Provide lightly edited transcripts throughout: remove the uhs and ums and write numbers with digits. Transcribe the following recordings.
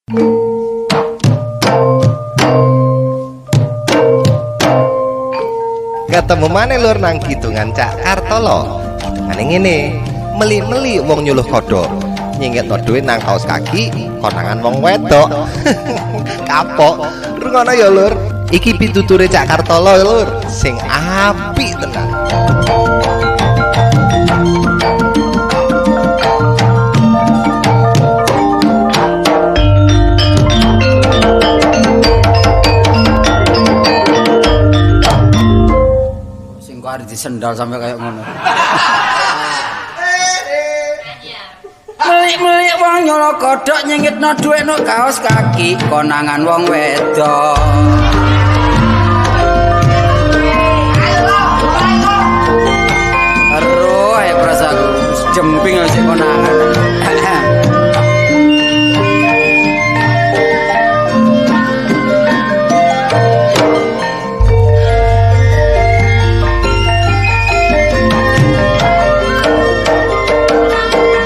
Ketemu maneh, lur, nang kidungan Cak Kartolo. Kidungane ngene, meli-meli wong nyuluh kodhok. Nyingitno dhuwit nang kaos kaki konangan wong wedok. Kapok. Rungono ya, lur. Iki pituture Cak Kartolo, lur, sing apik tenan. Sing kok arep disendal sampai kayak ngono. Melik-melik wong nyolo kodhok nyingitno dhuwit no kaos kaki konangan wong wedok. Aduh, ae perasaanku wis jemping sik konangan.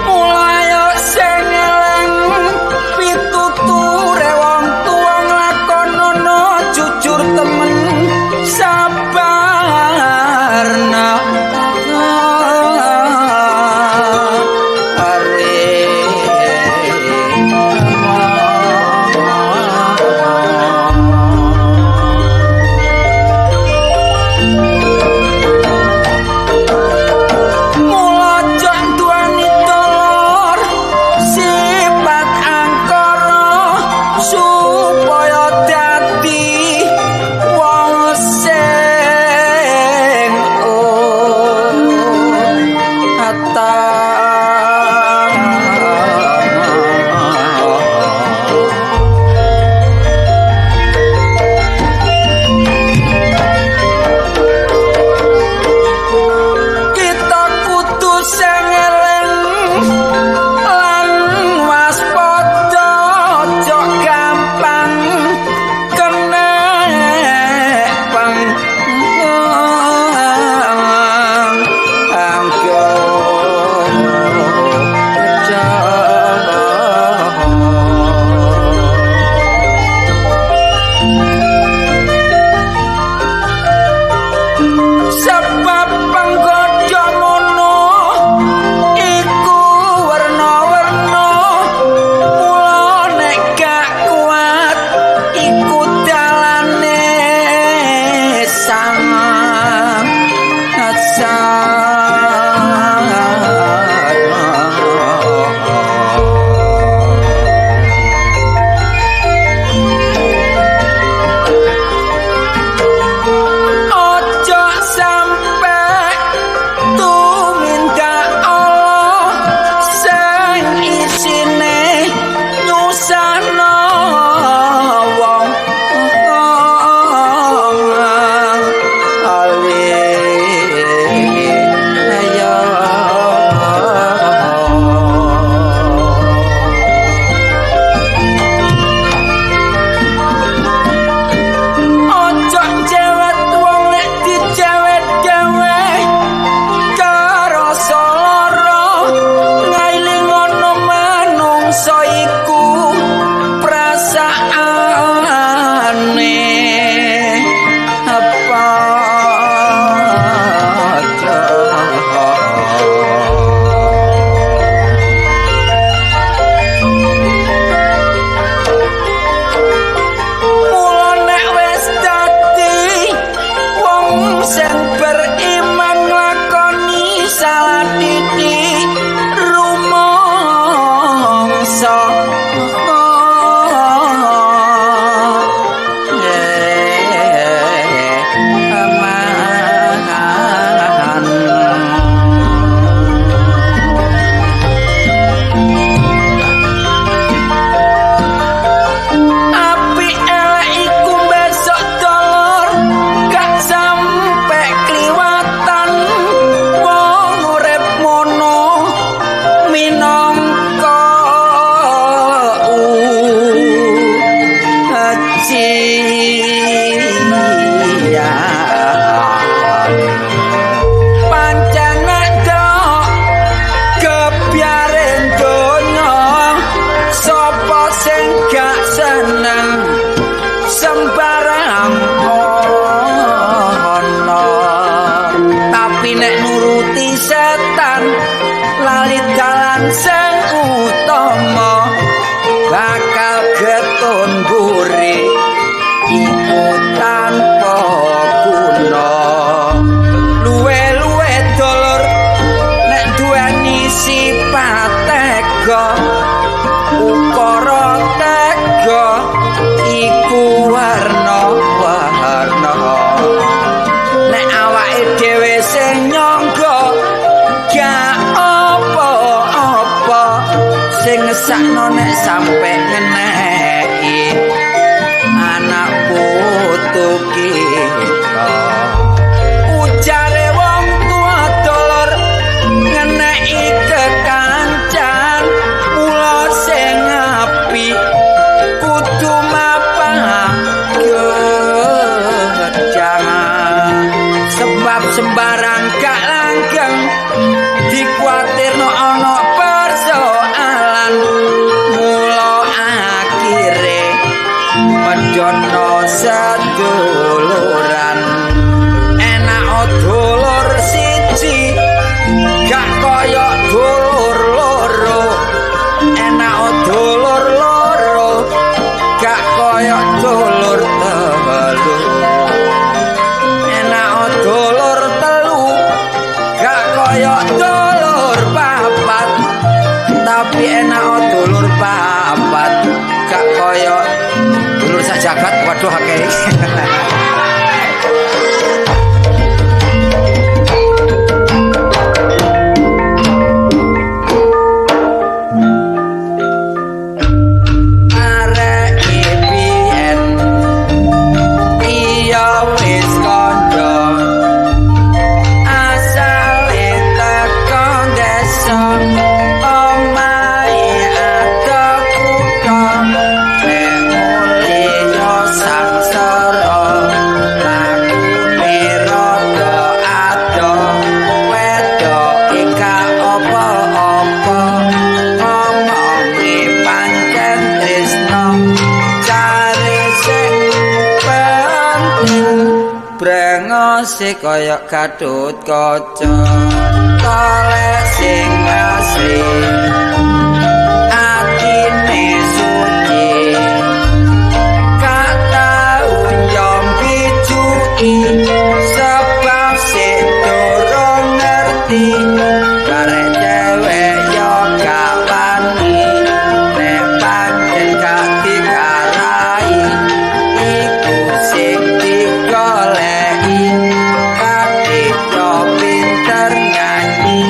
Mulai sing eling pituture wong tuwa nglakonono jujur temen sabar. sing gak seneng sembarang ono, tapi nek nuruti setan lali dalan sing utama bakal getun buri iku tanpa guna. Luwe-luwe dulur nek duweni sifat tega, ukara tega iku warna-warna. Nek awake dhewe sing nyangga gak apa-apa, sing ngesakno nek sampe ngeneki anak putu kita. Ujare wong tua dulur ngeneki kekancan, mula sing apik kudu mapah gedang. Sebab sembarang gak langgeng, dikuatirno ana persoalan, mula akhire medono seduluran. Enak dulur siji gak kaya dulur loro, enak dulur loro gak kaya dulur telu, enak dulur telu gak kaya dulur papat, tapi enak dulur papat gak kaya dulur sak jagat. Waduh akeh. Arek biyen iya wis kandha, asale teko desa, omahe ado kutha, nek mule yo sangsara, lakune rada ado, wedoke gak apa-apa, ngomonge pancen tresno, cari sing penting brengose kaya Gatut Kaca, tolek sing asli atine suci, gak tau nyombi cuki, sebab sing durung ngerti, karek cewek yo gak wani, nek pancen gak dikarai, iku sing digoleki, kadhe pinter nyanyi,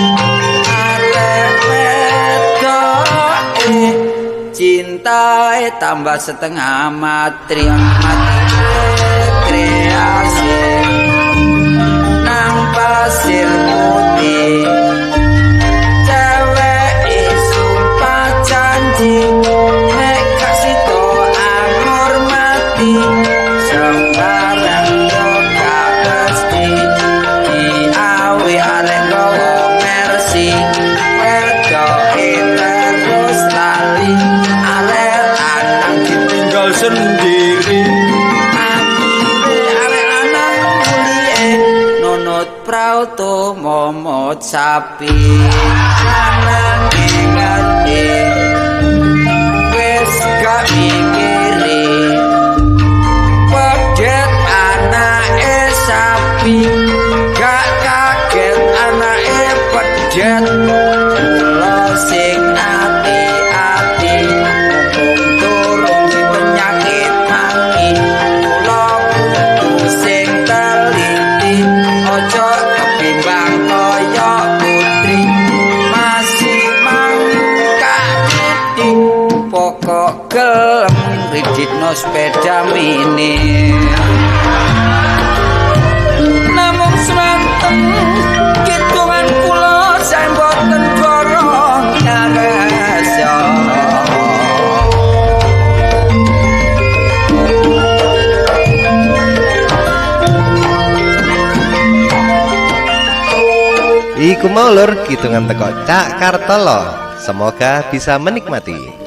arek wedoke cintae tambah setengah matri, mati kreasi nang pasir putih, cewek sumpah janji nek gak sida anggur mati, sembarang yo gak mesti diawe arek gawa Mercy, wedoke terus lali, arek lanang ditinggal sendiri. Akhire arek lanang mulie nunut prauto momot sapi, lanange ngerti wis gak mikiri, pedet anake sapi, gak kaget anake pedet, kula sing ati-ati mumpung durung penyakit mati, kula kudu sing teliti, aja kebimbang kaya putri, masih mangkak titik, pokok gelem ngriditno sepeda mini. Namung semanten kidungan kula sae mboten borong karasa. Iku mau lur, hitungan teko Cak Kartolo. Semoga bisa menikmati.